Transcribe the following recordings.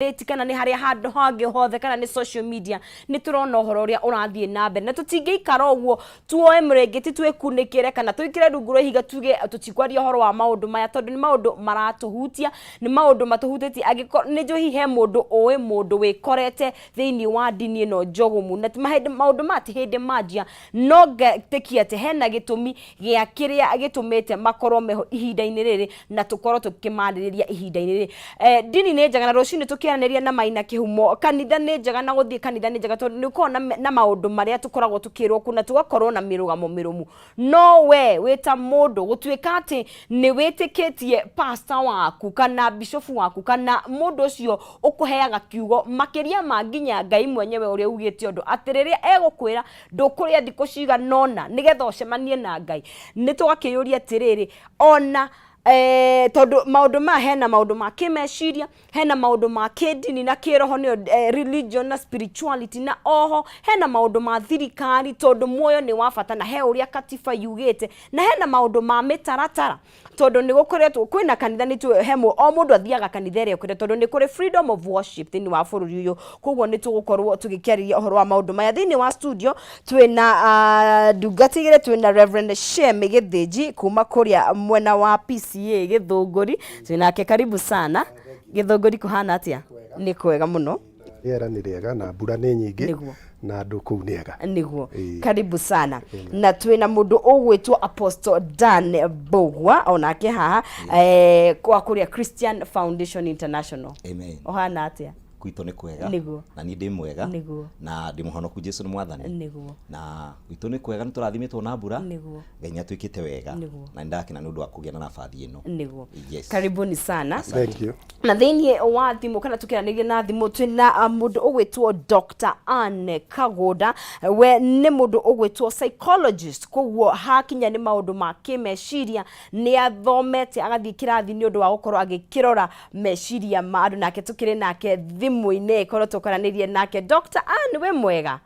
Rĩti kana nĩ harĩa handũ hangĩ hothe kana nĩ social media, nĩ tũrona ũhoro ũrĩa ũrathiĩ na mbere, na tũtingĩikara ũguo tuoe mũrĩngĩti twĩkunĩkĩre kana tũikĩre rungu rwa ihiga tuge tũtikwaria ũhoro wa maũndũ maya, tondũ nĩ maũndũ maratũhutia, nĩ maũndũ matũhutĩtie. Angĩkorwo nĩ njũĩ hihi he mũndũ ũĩ mũndũ wĩkorete thĩinĩ wa ndini ĩno njogomu, na ti mahĩndĩ maũndũ maya ti hĩndĩ manjia, no ngetĩkia atĩ hena gĩtũmi gĩa kĩrĩa gĩtũmĩte makorwo meho ihinda-inĩ rĩrĩ na tũkorwo tũkĩmarĩrĩria ihinda-inĩ rĩrĩ. Ndini nĩ njega na rũcinĩ tũkĩaranĩria na Maina Kĩhumo, kanitha nĩ njega na gũthiĩ kanitha nĩ njega tondũ nĩ ũkoragwo na maũndũ marĩa tũkoragwo tũkĩrwo kũu na tũgakorwo na mĩrũgamo mĩrũmu. No we wĩ ta mũndũ gũtuĩka atĩ nĩ wĩtĩkĩtie pastor waku kana bishofu waku kana mũndũ ũcio ũkũheaga kiugo makĩria ma nginya Ngai mwenyewe ũrĩa ugĩte ũndũ atĩ rĩrĩa egũkwĩra ndũkũrĩa thikũ cigana ũna nĩgetha ũcemanie na Ngai, nĩ tũgakĩyũria atĩrĩrĩ, ona tondũ maũndũ maya hena maũndũ ma kĩmeciria, hena maũndũ ma kĩndini na kĩroho nĩyo religion na spirituality, na oho hena maũndũ ma thirikari tondũ muoyo nĩ wa bata na he ũrĩa katiba yugĩte, na hena maũndũ ma mĩtaratara tondũ nĩ gũkoretwo kwĩna kanitha nĩ tũ he o mũndũ athiaga kanitha ĩrĩa ekwenda tondũ nĩ kũrĩ freedom of worship thĩinĩ wa bũrũri ũyũ. Koguo nĩ tũgũkorwo tũgĩkĩarĩria ũhoro wa maũndũ maya. Thĩinĩ wa studio twĩna ndungata igĩrĩ, twĩna Reverend Shem Gĩthĩnji kuma kũrĩa mwena wa PCA Gĩthũngũri, twĩnake. Karibu sana. Gĩthũngũri kũhana atĩa? Nĩ kwega mũno. Rĩera nĩ rĩega na mbura nĩ nyingĩ. Na andũ kũu nĩ ega. Nĩguo. Karibu sana. Na twĩna mũndũ ũgwĩtwo Apostle Dan Mbũgua onake haha kwa kũrĩa Christian Foundation International. Amen. Ũhana atĩa? Gwitũ nĩ kwega. Na niĩ ndĩ mwega. Na ndĩ mũhonoku, Jesu nĩ mwathani. Na gwitũ nĩ kwega, nĩ tũrathimĩtwo na mbura. Ngai nĩ atwĩkĩte wega. Na nĩ ndakena nĩ ũndũ wa kũgĩa na nabathi ĩno. Yes. Karibuni sana. Thank you. Na thĩinĩ wa thimũ kana tũkĩaranĩria na thimũ twĩna mũndũ ũgwĩtwo Dr. Anne Kagũnda, we nĩ mũndũ ũgwĩtwo psychologist, koguo hakinya nĩ maũndũ ma kĩmeciria nĩ athomete agathiĩ kĩrathi nĩ ũndũ wa gũkorwo agĩkĩrora meciria ma andũ. Nake tũkĩrĩ nake thimũ-inĩ ĩkorwo tũkaranĩrie nake. Dr. Anne, wĩ mwega?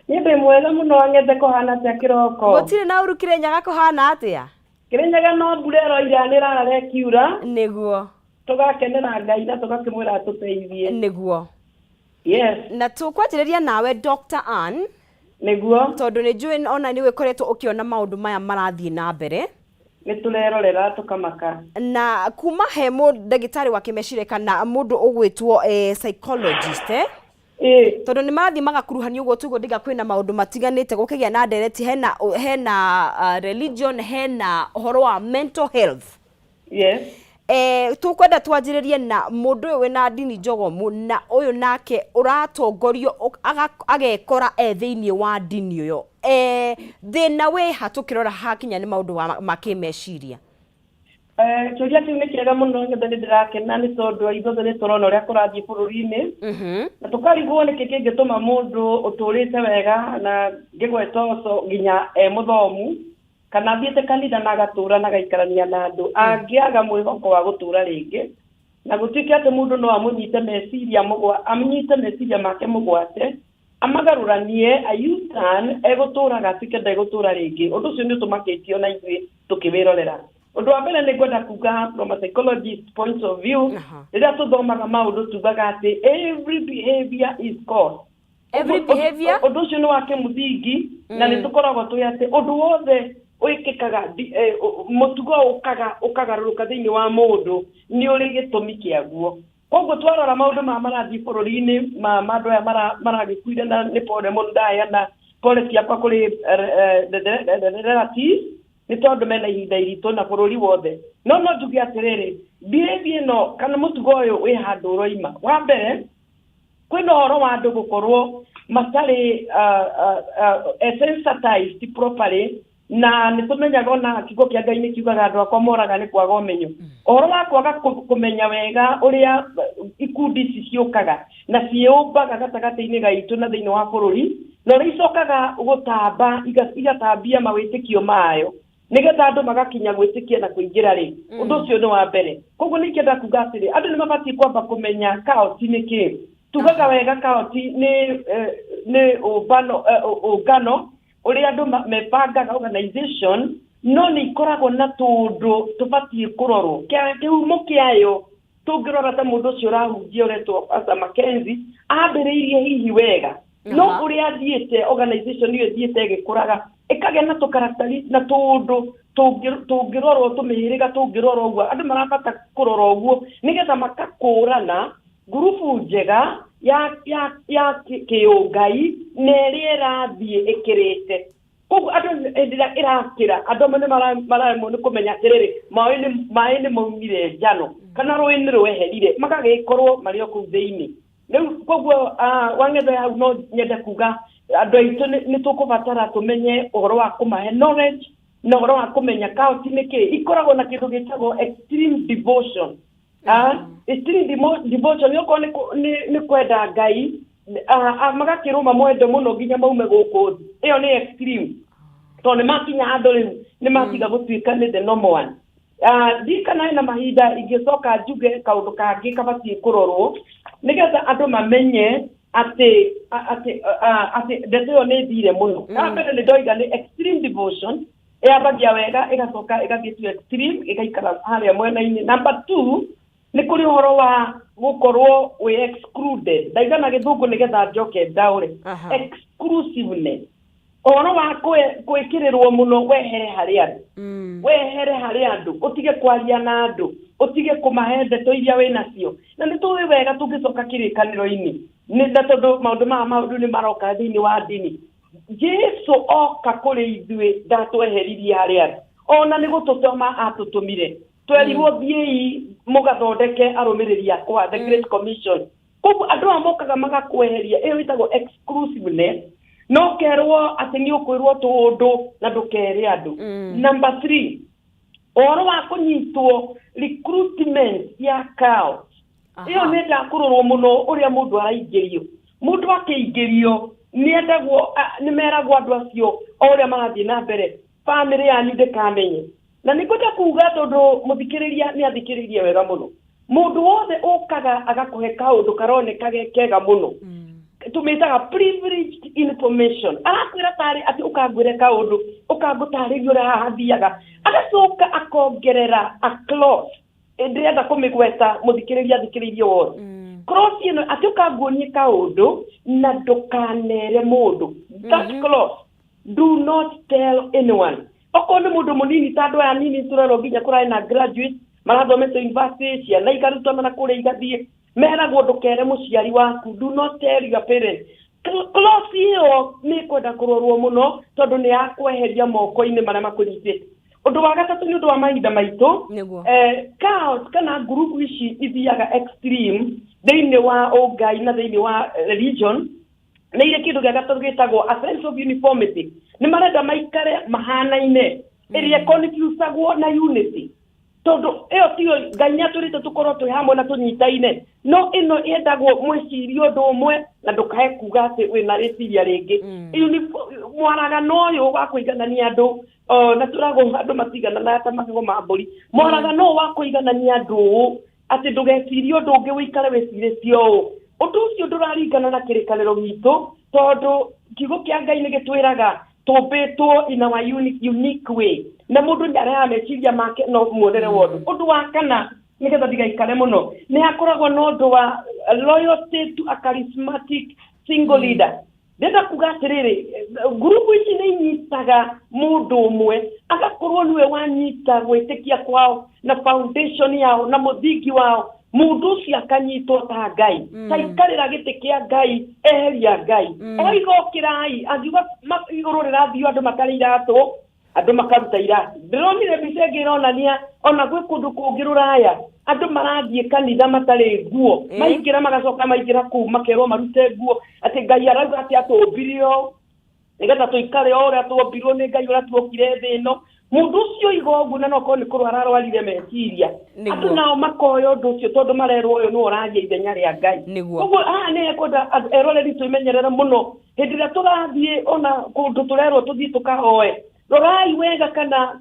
Niĩ ndĩ mwega mũno. Ang'ethe, kũhana atĩa kĩroko? Gũtirĩ na ũru. Kĩrĩnyaga kũhana atĩa? Kĩrĩnyaga no mbura ĩroira, nĩ ĩrarara ĩkiura. Tũgakenera Ngai na tũgakĩmwĩra atũteithie. Na tũkwanjĩrĩria nawe, Dr. Ann, tondũ nĩ njũĩ ona nĩ ũkoretwo ũkĩona maũndũ maya marathiĩ na mbere. Nĩ tũrerorera tũkamaka. Na kuma he ndagĩtarĩ wa kĩmeciria kana mũndũ ũgwĩtwo psychologist, tondũ nĩ marathiĩ magakuruhanio ũguo tuguo ndiga kwĩna maũndũ matiganĩte, gũkĩgĩa na ndereti, hena religion, hena ũhoro wa mental health. Tũkwenda twanjĩrĩrie na mũndũ ũyũ wĩna ndini njogomu na ũyũ nake ũratongorio agekora e thĩinĩ wa ndini ĩyo. Thĩna wĩha tũkĩrora hakinya nĩ maũndũ ma kĩmeciria? Kĩũria kĩu nĩ kĩega mũno, Ngethe. Nĩ ndĩrakena nĩ tondũ ithuothe nĩ tũrona ũrĩa kũrathiĩ bũrũri-inĩ na tũkarigwo nĩkĩ kĩngĩtũma mũndũ ũtũrĩte wega na ngĩgweta ũco nginya e mũthomu kana athiĩte kanitha na agatũra na agaikarania na andũ angĩaga mwĩhoko wa gũtũra rĩngĩ, na gũtuĩke atĩ mũndũ no amũnyite meciria mũgwa amũnyite meciria make mũgwate amagarũranie a U-turn, egũtũraga atuĩke ndegũtũra rĩngĩ. Ũndũ ũcio nĩ ũtũmakĩtie ona ithuĩ tũkĩwĩrorera. Ũndũ wa mbere nĩ ngwenda kuga from a psychologist point of view, rĩrĩa tũthomaga maũndũ tugaga atĩ every behavior is cause. Every behavior? Ũndũ ũcio nĩ wa kĩmũthingi na nĩ tũkoragwo tũĩ atĩ ũndũ wothe wĩkĩkaga mũtugo ũkaga ũkagarũrũka thĩinĩ wa mũndũ nĩ ũrĩ gĩtũmi kĩaguo. Koguo twarora maũndũ maya marathiĩ bũrũri-inĩ ma andũ aya maragĩkuire, na nĩ pole mũno, ndaheana pole ciakwa kũrĩ the relatives nĩ tondũ mena ihinda iritũ na bũrũri wothe. No njuge atĩrĩrĩ, behavior ĩno kana mũtugo ũyũ wĩ handũ ũroima. Wa mbere, kwĩna ũhoro wa andũ gũkorwo matarĩ sensitized properly, na nĩ tũmenyaga ona kiugo kĩa Ngai nĩ kiugaga andũ akwa moraga nĩ kwaga ũmenyo. Ũhoro wa kwaga kũmenya wega ũrĩa ikundi ici ciũkaga na ciĩũmbaga gatagatĩ-inĩ gaitũ na thĩinĩ wa bũrũri, na ũrĩa icokaga gũtamba igatambia mawĩtĩkio mayo nĩgetha andũ magakinya gwĩtĩkia na kũingĩra rĩ, ũndũ ũcio nĩ wa mbere. Koguo nĩ ingĩenda kuga atĩrĩ, andũ nĩ mabatiĩ kwamba kũmenya cult nĩ kĩ. Tugaga wega cult nĩ ũmbano, ũngano ũrĩa andũ mebangaga, organization, no nĩ ikoragwo na tũndũ tũbatiĩ kũrorwo. Kĩhumo kĩayo. Tũngĩrora ta mũndũ ũcio ũrahunjia ũretwo Pastor Mackenzie, ambĩrĩirie hihi wega, no ũrĩa athiĩte organization ĩyo ĩthiĩte ĩgĩkũraga, ĩkagĩa na tũkaraktari na tũũndũ tũngĩrorwo, tũmĩhĩrĩga tũngĩrorwo ũguo. Andũ marabata kũrora ũguo nĩgetha makakũrana ngurubu njega ya kĩũngai na ĩrĩa ĩrathiĩ ĩkĩrĩte. Koguo andũ hĩndĩ ĩrĩa ĩrakĩra, andũ amwe nĩ mararemwo nĩ kũmenya atĩrĩrĩ, maĩ nĩ maumire njano kana rũĩ nĩ rweherire, magagĩkorwo marĩ o kũu thĩinĩ rĩu. Koguo Wang'ethe, hau no nyende kuga andũ aitũ nĩ tũkũbatara tũmenye ũhoro wa kũmahe knowledge na ũhoro wa kũmenya cult nĩ kĩ. Ikoragwo na kĩndũ gĩtagwo extreme devotion. Extreme devotion okorwo nĩ kwenda Ngai, magakĩrũma mwendo mũno nginya maume gũkũ thĩ. Ĩyo nĩ extreme, tondũ nĩ makinya handũ rĩu nĩ matiga gũtuĩka nĩ the normal one. Ndirikana hena mahinda ingĩcoka njuge kaũndũ kangĩ kabatiĩ kũrorwo nĩgetha andũ mamenye atĩ ndeto ĩyo nĩ thire mũno. Ka mbere nĩ ndoiga nĩ extreme devotion, ĩyambagia wega ĩgacoka ĩgathiĩ to extreme, ĩgaikara harĩa mwena-inĩ. Number two, nĩ kũrĩ ũhoro wa gũkorwo wĩ excluded. Ndaiga na gĩthũngũ nĩgetha njoke ndaũre. Exclusiveness, ũhoro wa gwĩkĩrĩrwo mũno, wehere harĩ andũ, wehere harĩ andũ, ũtige kwaria na andũ, ũtige kũmahe ndeto iria wĩ nacio. Na nĩ tũĩ wega tũngĩcoka kĩrĩkanĩro-inĩ, nĩ na tondũ maũndũ maya, maũndũ nĩ maroka thĩinĩ wa ndini. Jesu oka kũrĩ ithuĩ, ndatweheririe harĩ andũ, ona nĩ gũtũtũma atũtũmire. Twerirwo, "Thiĩi mũgathondeke arũmĩrĩri akwa," the Great Commission. Koguo andũ aya mokaga magakweheria, ĩyo ĩtagwo exclusiveness. No kerwo atĩ nĩ ũkwĩrwo tũũndũ na ndũkere andũ. Number three, ũhoro wa kũnyitwo, recruitment ya cult. Ĩyo nĩ ndakũrorwo mũno ũrĩa mũndũ araingĩrio. Mũndũ akĩingĩrio nĩ endagwo, nĩ meragwo andũ acio o ũrĩa marathiĩ na mbere, bamĩrĩ yanyu ndĩkamenye. Na nĩ ngwenda kuga, tondũ mũthikĩrĩria nĩ athikĩrĩirie wega mũno, mũndũ wothe ũkaga agakũhe kaũndũ karoneka ge kega mũno, tũmĩtaga privileged information, arakwĩra tarĩ atĩ ũkangwĩre kaũndũ, ũkangũtarĩria ũrĩa haha hathiaga, agacoka akongerera a clause. Ndĩrenda kũmĩgweta mũthikĩrĩria athikĩrĩirie wothe. Clause ĩno atĩ ũkanguonie kaũndũ na ndũkanere mũndũ, that clause, "Do not tell anyone." Okorwo nĩ mũndũ mũnini, ta andũ aya nini tũrerwo nginya kũrarĩ na graduate marathomete university, ciana ikarutana na kũrĩa igathiĩ, meragwo ndũkere mũciari waku, "Do not tell your parents." Clause ĩyo nĩ ĩkwenda kũrorwo mũno, tondũ nĩ ya kweheria moko-inĩ marĩa makũnyitĩte. Ũndũ wa gatatũ, nĩ ũndũ wa mahinda maitũ, cult kana ngurubu ici ithiaga extreme thĩinĩ wa ũngai na thĩinĩ wa religion, nĩ irĩ kĩndũ gĩa gatatũ gĩtagwo a sense of uniformity. Nĩ marenda maikare mahanaine, ĩrĩa confusagwo na unity, tondũ ĩyo tiyo Ngai nĩ atwĩrĩte tũkorwo twĩ hamwe na tũnyitaine. No ĩno yendagwo mwĩcirie ũndũ ũmwe na ndũkae kuga atĩ wĩna rĩciria rĩngĩ. Mwaragano ũyũ wa kũiganania andũ, na tũragwo andũ matigananaga ta magego ma mbũri, mwaragano ũyũ wa kũiganania andũ ũũ atĩ ndũgecirie ũndũ ũngĩ, ũikare wĩcirĩtie ũũ, ũndũ ũcio ndũraringana na kĩrĩkanĩro gitũ, tondũ kiugo kĩa Ngai nĩ gĩtwĩraga tũmbĩtwo in our unique way, na mũndũ nĩ arehaga meciria make no muonere wa ũndũ. Ũndũ wa kana, nĩgetha ndigaikare mũno, nĩ hakoragwo na ũndũ wa loyalty to a charismatic single leader. Ndĩrenda kuga atĩrĩrĩ, ngurubu ici nĩ inyitaga mũndũ ũmwe agakorwo nĩwe wanyita gwĩtĩkia kwao na foundation yao na mũthingi wao. Mũndũ ũcio akanyitwo ta Ngai, ta ikarĩra gĩtĩ kĩa Ngai, eheria Ngai. Oiga ũkĩrai, angiuga igũrũ rĩrathio andũ matarĩ iratũ, andũ makaruta iratũ. Ndĩronire mbica ĩngĩ ĩronania ona gwĩ kũndũ kũngĩ rũraya andũ marathiĩ kanitha matarĩ nguo. Maingĩra, magacoka maingĩra kũu makerwo marute nguo, atĩ Ngai arauga atĩ atũmbire ũũ nĩgetha tũikare o ũrĩa tuombirwo nĩ Ngai, ũrĩa tuokire thĩ ĩno. Mũndũ ũcio oiga ũguo, na no korwo nĩ kũrwara arwarire meciria. Andũ nao makoya ũndũ ũcio, tondũ marerwo ũyũ nĩwe ũraria ithenya rĩa Ngai. Koguo haha nĩ hekwenda eroreri twĩmenyerere mũno hĩndĩ ĩrĩa tũrathiĩ ona kũndũ tũrerwo tũthiĩ tũkahoe. Rorai wega kana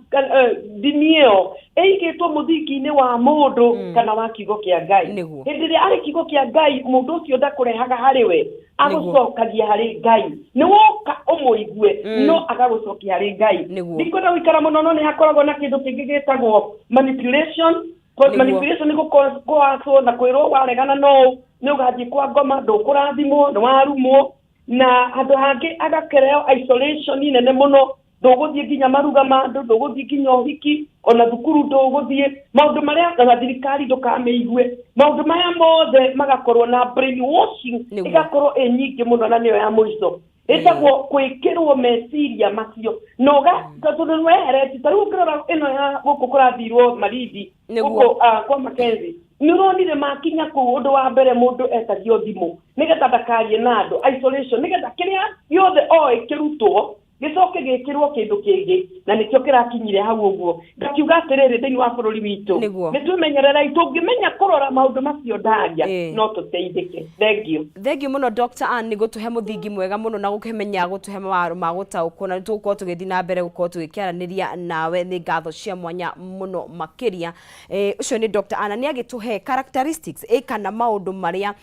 ndini ĩyo ĩigĩtwo mũthingi-inĩ wa mũndũ kana wa kiugo kĩa Ngai. Hĩndĩ ĩrĩa arĩ kiugo kĩa Ngai, mũndũ ũcio ndakũrehaga harĩ we, agũcokagia harĩ Ngai. Nĩ woka ũmũigue, no agagũcokia harĩ Ngai. Ndikwenda gũikara mũno, no nĩ hakoragwo na kĩndũ kĩngĩ gĩtagwo manipulation. Manipulation nĩ gũkũacwo na kwĩrwo waregana no nĩ ũgathiĩ kwa ngoma, ndũkũrathimwo, nĩ warumwo. Na handũ hangĩ agakereo isolation nene mũno, ndũgũthiĩ nginya maruga ma andũ, ndũgũthiĩ nginya ũhiki, ona thukuru ndũgũthiĩ, maũndũ marĩa ona thirikari ndũkamĩigue. Maũndũ maya mothe magakorwo na brainwashing ĩgakorwo ĩ nyingĩ mũno, na nĩyo ya mũico ĩtagwo gwĩkĩrwo meciria macio na ũga tondũ nĩ weheretie. Ta rĩu ũngĩrora ĩno ya gũkũ kũrathirwo Malindi, gũkũ kwa Mackenzie, nĩ ũronire makinya kũu, ũndũ wa mbere mũndũ etagio thimũ nĩgetha ndakarie na andũ, isolation, nĩgetha kĩrĩa gĩothe oĩ kĩrutwo gĩcoke gĩkĩrwo kĩndũ kĩngĩ, na nĩkĩo kĩrakinyire hau ũguo. Ngakiuga atĩrĩrĩ, thĩinĩ wa bũrũri witũ nĩ twĩmenyererei, tũngĩmenya kũrora maũndũ macio ndaria no tũteithĩke. Thengiũ. Thengiũ mũno, Dr. Ann, nĩ gũtũhe mũthingi mwega mũno na gũkĩmenya gũtũhe mawaro ma gũtaũkwo, na nĩ tũgũkorwo tũgĩthiĩ na mbere gũkorwo tũgĩkĩaranĩria nawe. Nĩ ngatho cia mwanya mũno makĩria. Ũcio nĩ Dr. Ann, nĩ agĩtũhe characteristics kana maũndũ marĩa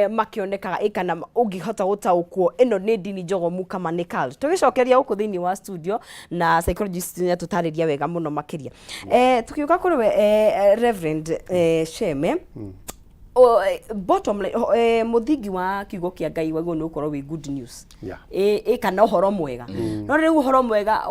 makĩonekaga kana ũngĩhota gũtaũkwo ĩno nĩ ndini njogomu kama nĩ cult. Tũgĩcokeria gũkũ thĩinĩ wa studio na psychologist nĩ atũtarĩria wega mũno makĩria. Tũgĩũka kũrĩ we, Reverend Sheme, bottom line, mũthingi wa kiugo kĩa Ngai waguo nĩ ũkorwo wĩ good news ĩ kana ũhoro mwega. No rĩu ũhoro mwega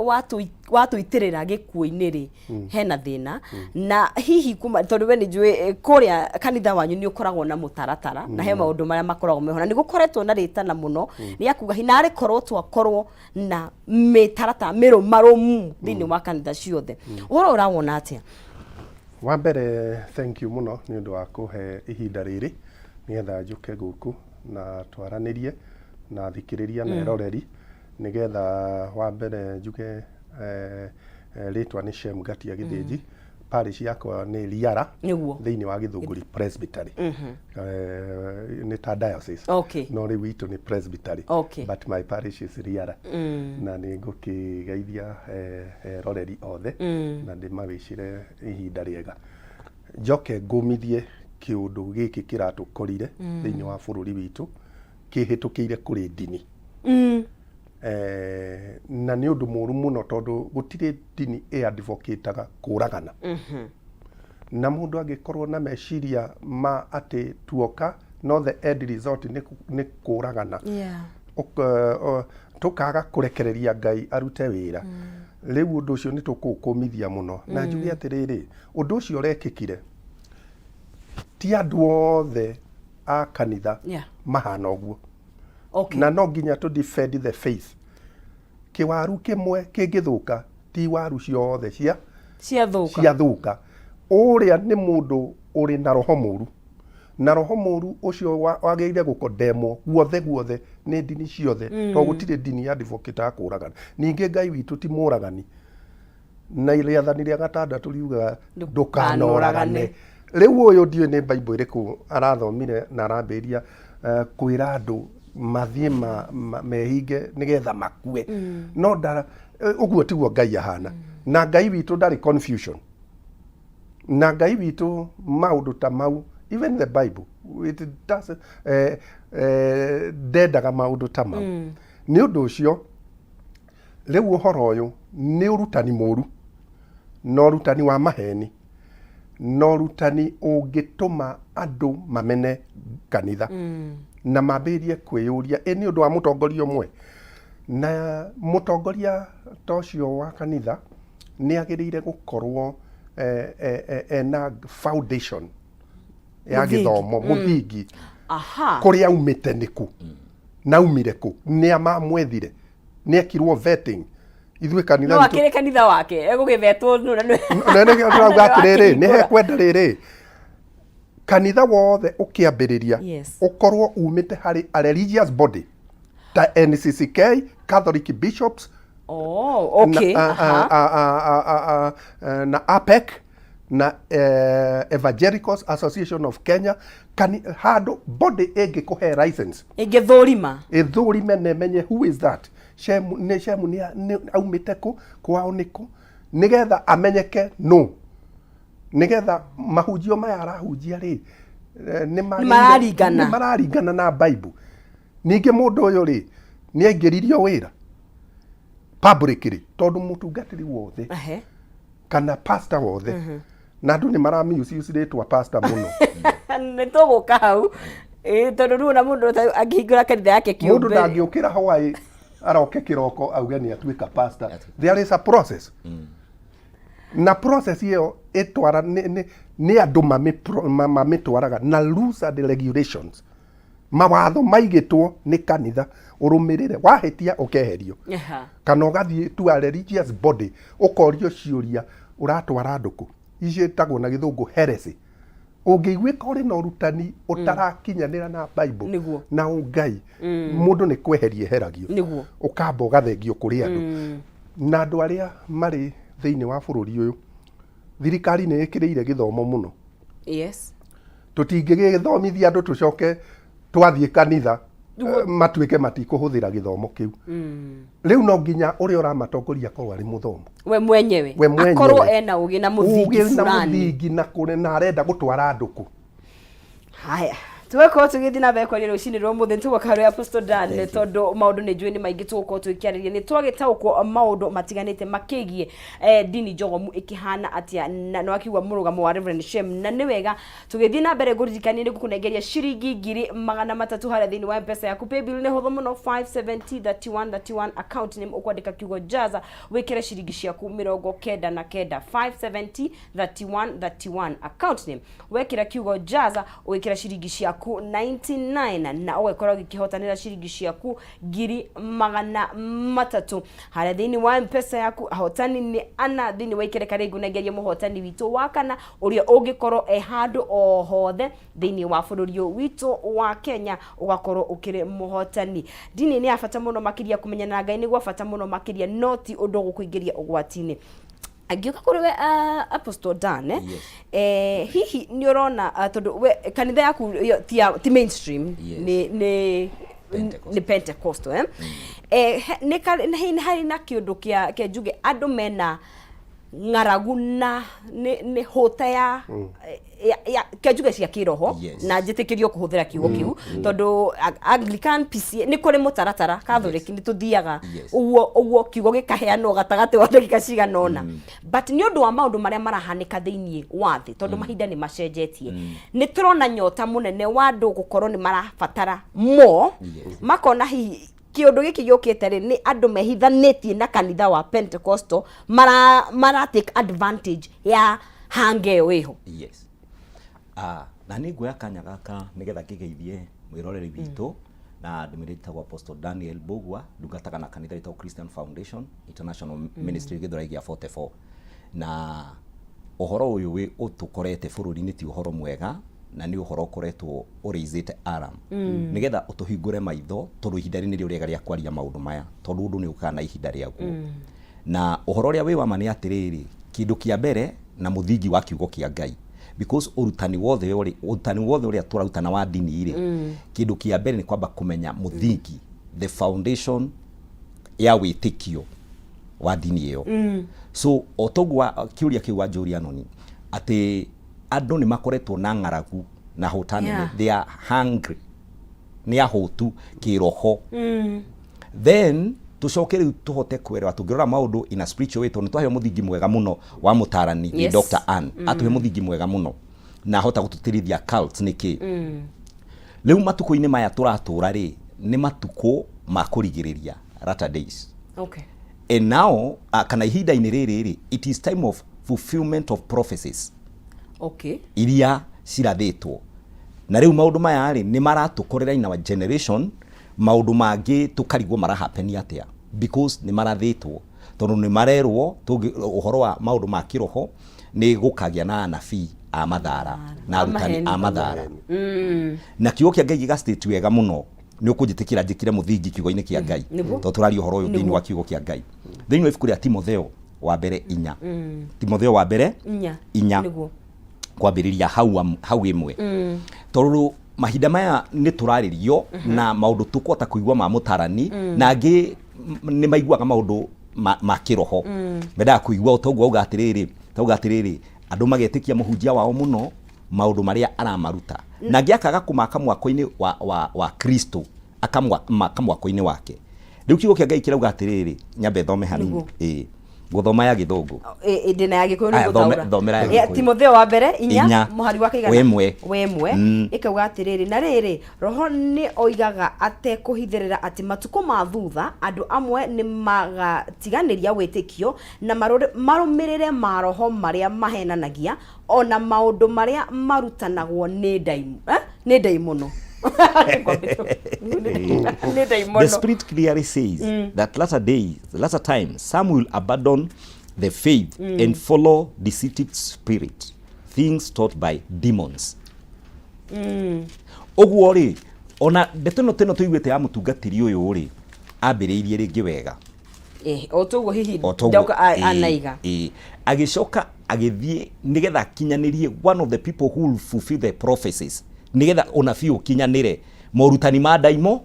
watũitĩrĩra gĩkuũ-inĩ rĩ, hena thĩna. Na hihi kuma tondũ we nĩ njũĩ kũrĩa kanitha wanyu nĩ ũkoragwo na mũtaratara na he maũndũ marĩa makoragwo meho, na nĩ gũkoretwo na rĩtana mũno rĩa kuga hinarĩ korwo twakorwo na mĩtaratara mĩrũmarũmu thĩinĩ wa kanitha ciothe. Ũhoro ũrawona atĩa? Wa mbere, thank you mũno nĩ ũndũ wa kũhe ihinda rĩrĩ nĩgetha njũke gũkũ na twaranĩrie na thikĩrĩria na eroreri. Nĩgetha wa mbere njuge rĩtwa nĩ Shem Ngatia Gĩthĩnji. Parish yakwa nĩ Riara thĩinĩ wa Gĩthũngũri Presbytery. Nĩ ta diocese, no rĩu itũ nĩ presbytery, but my parish is Riara. Na nĩ ngũkĩgeithia eroreri othe na ndĩmawĩcĩre ihinda rĩega. Njoke ngũmithie kĩũndũ gĩkĩ kĩratũkorire thĩinĩ wa bũrũri witũ kĩhĩtũkĩire kũrĩ ndini. Na nĩ ũndũ mũru mũno tondũ gũtirĩ ndini ĩ advocataga kũragana. Na mũndũ angĩkorwo na meciria ma atĩ tuoka no the end result nĩ kũragana, tũkaga kũrekereria Ngai arute wĩra, rĩu ũndũ ũcio nĩ tũkũũkũmithia mũno. Na njuge atĩrĩrĩ, ũndũ ũcio ũrekĩkire ti andũ othe a kanitha mahana ũguo. Na no nginya tũ defend the faith. Kĩwaru kĩmwe kĩngĩthũka, ti waru ciothe cia ciathũka. Ciathũka. Ũrĩa nĩ mũndũ ũrĩ na roho mũru, na roho mũru ũcio wagĩrĩire gũkondemwo guothe guothe nĩ ndini ciothe, tondũ gũtirĩ ndini ya advocate kũragana. Ningĩ Ngai witũ ti mũragani, na rĩathani rĩa gatandatũ riugaga ndũkanoragane. Rĩu ũyũ ndiũĩ nĩ Bible ĩrĩkũ arathomire na arambĩrĩria kwĩra andũ mathiĩ mehinge nĩgetha makue. No ndara ũguo tiguo Ngai ahana, na Ngai witũ ndarĩ confusion, na Ngai witũ maũndũ ta mau, even the Bible it does, ndendaga maũndũ ta mau. Nĩ ũndũ ũcio rĩu ũhoro ũyũ nĩ ũrutani mũru na ũrutani wa maheni na ũrutani ũngĩtũma andũ mamene kanitha na mambĩrĩrie kwĩyũria ĩ nĩ ũndũ wa mũtongoria ũmwe. Na mũtongoria ta ũcio wa kanitha nĩ agĩrĩire gũkorwo ena foundation ya Mũthingi. gĩthomo, mũthingi. Kũrĩa aumĩte nĩ kũ na aumire kũ, nĩ a mamwethire, nĩ ekirwo vetting. Ithuĩ kanitha no akĩrĩ kanitha wake egũgĩthetwo nũ na na nĩkĩo tũrauga atĩrĩrĩ, nĩ hekwenda rĩrĩ kanitha wothe ũkĩambĩrĩria ũkorwo umĩte harĩ a religious body ta NCCK, Catholic Bishops, na, na APEC na Evangelicals Association of Kenya. Handũ body ĩngĩkũhe license, ĩngĩthũrima, ĩthũrime na ĩmenye who is that Shemu, nĩ Shemu nĩ aumĩte kũ, kwao nĩ kũ, nĩgetha amenyeke no nĩgetha mahunjio maya arahunjia rĩ, nĩ mararingana. Nĩ mararingana na Bible. Ningĩ mũndũ ũyũ rĩ, nĩ aingĩririo wĩra publicly, tondũ mũtungatĩri wothe kana pastor wothe. Na andũ nĩ mara misuse rĩtwa pastor mũno. Nĩ tũgũka hau. Ĩĩ, tondũ rĩu ona mũndũ angĩhingũra kanitha yake Mũndũ kĩũmbe. Ndangĩũkĩra hwaĩ aroke kĩroko auge nĩ atuĩka pastor. There is a process, na process ĩyo ĩtwara nĩ andũ mamĩtwaraga na rules and regulations, mawatho maigĩtwo nĩ kanitha ũrũmĩrĩre. Wahĩtia, ũkeherio kana ũgathiĩ to a religious body, ũkorio ciũria ũratwara andũ kũ. Icio ĩtagwo na Gĩthũngũ heresy. Ũngĩiguĩka ũrĩ na ũrutani ũtarakinyanĩra na Bible na ũngai, mũndũ nĩ kweheria eheragio, ũkamba ũgathengio kũrĩ andũ. Na andũ arĩa marĩ thĩinĩ wa bũrũri ũyũ, thirikari nĩ ĩkĩrĩire gĩthomo mũno. Tũtingĩgĩthomithia andũ tũcoke twathiĩ kanitha matuĩke matikũhũthĩra gĩthomo kĩu. Rĩu no nginya ũrĩa ũramatongoria akorwo arĩ mũthomu. We mwenyewe. We mwenyewe. Akorwo ena ũgĩ na mũthingi Ũgĩ na fulani. Mũthingi na kũrĩ na arenda gũtwara andũ kũ. Haya, tũgũkorwo tũgĩthiĩ na mbere kwaria rũcinĩ rwa ũmũthĩ. Nĩtũgũka harĩ Apostle Dan, Thank you. tondũ maũndũ nĩ njũĩ nĩ maingĩ tũgũkorwo tũgĩkĩarĩria. Nĩ twagĩtaũkwo maũndũ matiganĩte makĩgiĩ ndini njogomu ĩkĩhana atĩa, na nĩ wakiuga mũrũgamo wa Reverend Shem, na nĩ wega tũgĩthiĩ na mbere. Ngũririkanie nĩ ngũkũnengeria ciringi 300,000 harĩa thĩinĩ wa Mpesa yaku. Paybill nĩ hũthũ mũno, 570 31 31. Account name ũkwandĩka kiugo Jaza, wĩkĩre ciringi ciaku 99. 570 31 31, account name wekĩra kiugo Jaza, ũgĩkĩra ciringi ciaku 99, na ũgakora ũgĩkĩhotanĩra ciringi ciaku 300,000 harĩa thĩinĩ wa Mpesa yaku. Ahotani nĩ ana thĩinĩ wa ikereka rĩngĩ. Ũnengerie mũhotani witũ wa kana, ũrĩa ũngĩkorwo e handũ o hothe thĩinĩ wa bũrũri ũyũ witũ wa Kenya, ũgakorwo ũkĩrĩ mũhotani. Ndini nĩ ya bata mũno makĩria, kũmenyana na Ngai nĩ gwa bata mũno makĩria, no ti ũndũ ũgũkũingĩria ũgwati-inĩ. Angĩũka kũrĩ we, Apostle Dan, eh? Yes. Hihi nĩ ũrona, tondũ we kanitha yaku ĩyo ti mainstream, nĩ Pentecostal. Nĩ Pentecostal, eh? Nĩ harĩ na kĩũndũ kĩa njuge andũ mena ng'aragu na nĩ hũta ya kĩa njuge cia kĩroho, na njĩtĩkĩrio kũhũthĩra kiugo kĩu, tondũ Anglican, PCA, nĩ kũrĩ mũtaratara, Catholic nĩ tũthiaga ũguo ũguo, kiugo gĩkaheanwo gatagatĩ wa ndagĩka cigana ũna. But nĩ ũndũ wa maũndũ marĩa marahanĩka thĩinĩ wa thĩ, tondũ mahinda nĩ macenjetie, nĩ tũrona nyota mũnene wa andũ gũkorwo nĩ marabatara more, makona hihi kĩũndũ gĩkĩ gĩũkĩte rĩ, nĩ andũ mehithanĩtie na kanitha wa Pentecostal mara take advantage ya hange ĩyo ĩho. Yes. Ah, na nĩ nguoya kanya gaka nĩgetha ngĩgeithie mwĩroreri witũ na ndĩmwĩre njĩtagwo Apostle Daniel Mbugua, ndungataga na kanitha wĩtagwo Christian Foundation International Ministry, Gĩthũrai gĩa 44. Na ũhoro ũyũ wĩ ũtũkorete bũrũri-inĩ ti ũhoro mwega, na nĩ ũhoro ũkoretwo ũrĩizĩte alarm nĩgetha ũtũhingũre maitho, tondũ ihinda rĩrĩ nĩrĩo rĩega rĩa kwaria maũndũ maya, tondũ ũndũ nĩ ũkaga na ihinda rĩaguo. Na ũhoro ũrĩa wĩ wa ma nĩ atĩrĩrĩ, kĩndũ kĩa mbere na mũthingi wa kiugo kĩa Ngai, because ũrutani wothe ũrĩa tũrarutana wa ndini rĩ, kĩndũ kĩa mbere nĩ kwamba kũmenya mũthingi, the foundation ya wĩtĩkio wa ndini ĩyo. So o toguo kĩũria kĩu wanjũria noni atĩ andũ nĩ makoretwo na ng'aragu na hũta nene. They are hungry, nĩ ahũtu kĩroho. Then tucoke rĩu tũhote kuelewa tũngĩrora maũndũ in a spiritual way, tondũ nĩ twaheo mũthingi mwega mũno wa mũtarani nĩ Dr. Ann. Atũhe mũthingi mwega mũno na ahota gũtũtĩrithia cults nĩ kĩ. Rĩu matukũ-inĩ maya tũratũra rĩ, nĩ matukũ ma kũrigĩrĩria, latter days. And now, kana ihinda-inĩ rĩrĩ rĩ, it is time of fulfillment of prophecies iria cirathĩtwo. Na rĩu maũndũ maya rĩ, nĩ maratũkorera in our generation, maũndũ mangĩ tũkarigwo marahappen atĩa, because nĩ marathĩtwo, tondũ nĩ marerwo ũhoro wa maũndũ ma kĩroho nĩ gũkagĩa na anabii a mathara na arutani Maheni. a mathara. Na kiugo kĩa Ngai gĩga state wega mũno. Nĩ ũkũnjĩtĩkĩra njĩkĩre mũthingi kiugo-inĩ kĩa Ngai, tondũ tũraria ũhoro ũyũ thĩinĩ wa kiugo kĩa Ngai, thĩinĩ wa ibuku rĩa Timotheo wa mbere 4, Timotheo wa mbere 4. 4, kwambĩrĩria hau 1, tondũ mahinda maya nĩ tũrarĩrio na maũndũ tũkũhota kũigua ma mũtarani, na angĩ nĩ maiguaga maũndũ ma kĩroho, mendaga kũigua toguo auga atĩrĩrĩ, andũ magetĩkia mũhunjia wao mũno, maũndũ marĩa aramaruta, na angĩ akaga kũmaka mwako-inĩ wa Kristo, akamaka mwako-inĩ wake. Rĩu kiugo kĩa Ngai kĩrauga atĩrĩrĩ, nyambe thome hanini. Ĩĩ. Gũthoma ya Gĩthũngũ. Ndĩna ya Gĩkũyũ. Aya, nĩ ngũtaũra. Thomera ya Gĩkũyũ. Timotheo wa mbere 4 4. Mũhari wa kaigana? Wemwe. Wemwe. Ĩkauga atĩrĩrĩ, na rĩrĩ, Roho nĩ oigaga atekũhithĩrĩra atĩ matukũ ma thutha andũ amwe nĩ magatiganĩria wĩtĩkio na marũmĩrĩre maroho marĩa mahenanagia, o na maũndũ marĩa marutanagwo nĩ nĩ ndaimono. Nĩ ndaimono. The Spirit clearly says that latter days, latter times, some will abandon the faith and follow deceitful spirit, things taught by demons. Ũguo rĩ, ona ndeto ĩno tĩno tũiguĩte ya mũtungatĩri ũyũ rĩ, ambĩrĩirie rĩngĩ wega. O toguo hihi. O toguo, ndoka anaiga. Agĩcoka agĩthiĩ nĩgetha akinyanĩrie one of the people who will fulfill the prophecies, nĩgetha ũnabii ũkinyanĩre, morutani ma ndaimo,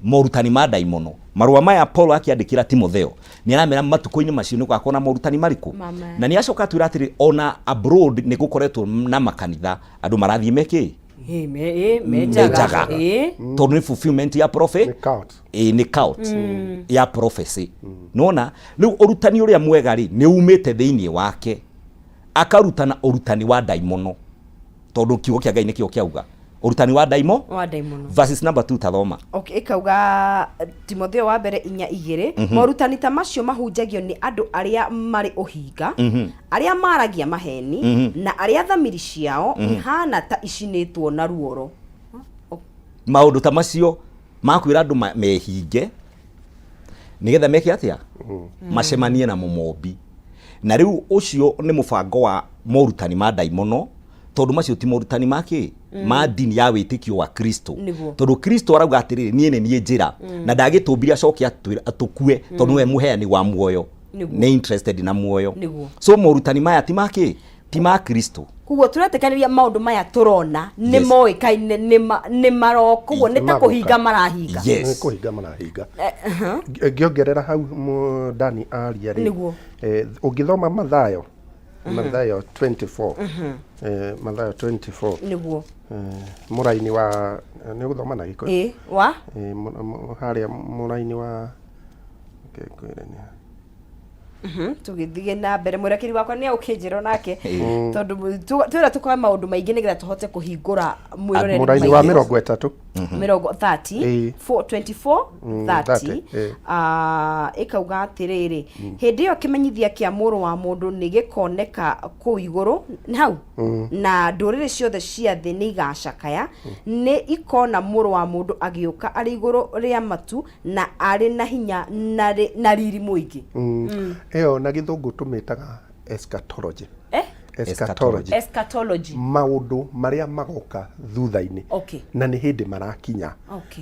morutani ma ndaimono. Marũa maya Paul akĩandĩkĩra Timotheo nĩ aramera matukũ-inĩ macio nĩ gũgakorwo na morutani marĩkũ. Mama. Na nĩ acoka atwĩra atĩrĩ, ona abroad nĩ gũkoretwo na makanitha andũ marathiĩ mekĩ? Menjaga. Menjaga. Tondũ nĩ fulfillment ya prophet. Nĩ cult. Ĩ, nĩ cult ya prophecy. Nona rĩu ũrutani ũrĩa mwega rĩ, nĩ umĩte thĩinĩ wake, akarutana ũrutani wa ndaimono, tondũ kiugo kĩa Ngai nĩkĩo kĩauga ũrutani wa ndaimo. Wa ndaimono. Verses number 2, tathoma. Okay, ĩkauga Timotheo wa mbere 4:2, morutani ta macio mahunjagio nĩ andũ arĩa marĩ ũhinga, arĩa maragia maheni, na arĩa thamiri ciao ihana ta icinĩtwo na ruoro. Maũndũ ta macio makwĩra andũ mehinge nĩgetha meke atĩa? Macemanie na mũmombi. Na rĩu ũcio nĩ mũbango wa morutani ma ndaimono, tondũ macio ti morutani ma kĩ, ma ndini ya wĩtĩkio wa Kristo. Tondũ Kristo arauga atĩrĩrĩ, niĩ nĩ niĩ njĩra, na ndagĩtũmbire acoke atũkue, tondũ nĩwe mũheani wa muoyo. Nĩ interested na muoyo. So morutani maya ti ma kĩ, ti ma Kristo. Koguo tũretĩkanĩria maũndũ maya tũrona nĩ moĩkaine, nĩ maroka, koguo nĩ ta Nĩ kũhinga magoka. Marahinga. Nĩ kũhinga marahinga. Ngĩongerera hau Dani aria rĩ, ũngĩthoma Mathayo 24, Mathayo 24, mũraini wa, nĩ ũgũthoma na Gĩkũyũ? Ĩ wa Harĩa mũraini wa, okay, ngwĩre nĩ Tũgĩthiĩ na mbere, mũrekeri wakwa nĩ ũkĩnjĩra nake, tondũ twĩra tũkoe maũndũ maingĩ nĩgetha tũhote kũhingũra mwĩroreri. Mũraini wa Maitho. 30. Mĩrongo 30. 24. 30. 30, ĩĩ. Ah, ĩkauga atĩrĩrĩ, hĩndĩ ĩyo kĩmenyithia kĩa Mũrũ wa Mũndũ nĩ gĩkoneka kũu igũrũ nĩ hau, na ndũrĩrĩ ciothe cia thĩ nĩ igacakaya, nĩ ikona Mũrũ wa Mũndũ agĩũka arĩ igũrũ rĩa matu na arĩ na hinya na riri mũingĩ. Ĩyo na Gĩthũngũ tũmĩtaga eschatology. Eh? Eschatology. Eschatology. Maũndũ marĩa magoka thutha-inĩ. Na nĩ hĩndĩ marakinya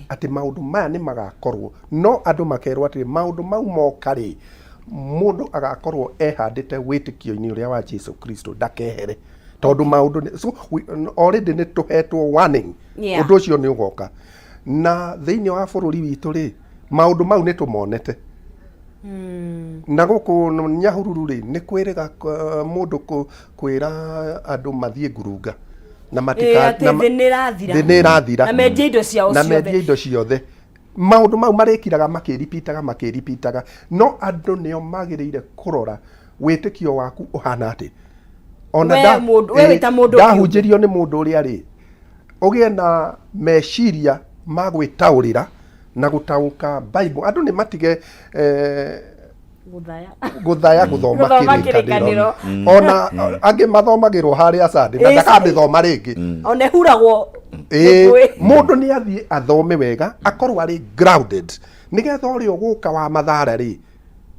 atĩ maũndũ maya nĩ magakorwo, no andũ makerwo atĩrĩ, maũndũ mau moka rĩ, mũndũ agakorwo ehandĩte wĩtĩkio-inĩ ũrĩa wa Jesu Kristo, ndakehere, tondũ maũndũ so already nĩ tũhetwo warning. Ũndũ ũcio nĩ ũgoka, na thĩinĩ wa bũrũri witũ rĩ, maũndũ mau nĩ tũmonete na gũkũ Nyahururu rĩ, nĩ kwĩrĩga mũndũ kwĩra andũ mathiĩ ngurunga na matika Atĩ na thĩ nĩ ĩrathira. Thĩ nĩ ĩrathira. Na mendie indo ciao na ciothe. mendie indo ciothe. Maũndũ mau marĩkiraga makĩripitaga makĩripitaga, no andũ nĩo magĩrĩire kũrora wĩtĩkio waku ũhana atĩ ona We we wĩ ta mũndũ ndahunjĩrio nĩ mũndũ ũrĩa rĩ, ũgĩe na meciria ma gwĩtaũrĩra na gũtaũka Bible. Andũ nĩ matige Gũthaya. Gũthaya gũthoma Gũthoma Kĩrĩkanĩro. Kĩrĩkanĩro. Ona angĩ mathomagĩrwo harĩa Sunday na ndakamĩthoma rĩngĩ. Ona ĩhuragwo. Ĩĩ, mũndũ nĩ athiĩ athome wega, akorwo arĩ grounded, nĩgetha ũrĩa ũgũka wa mathara rĩ,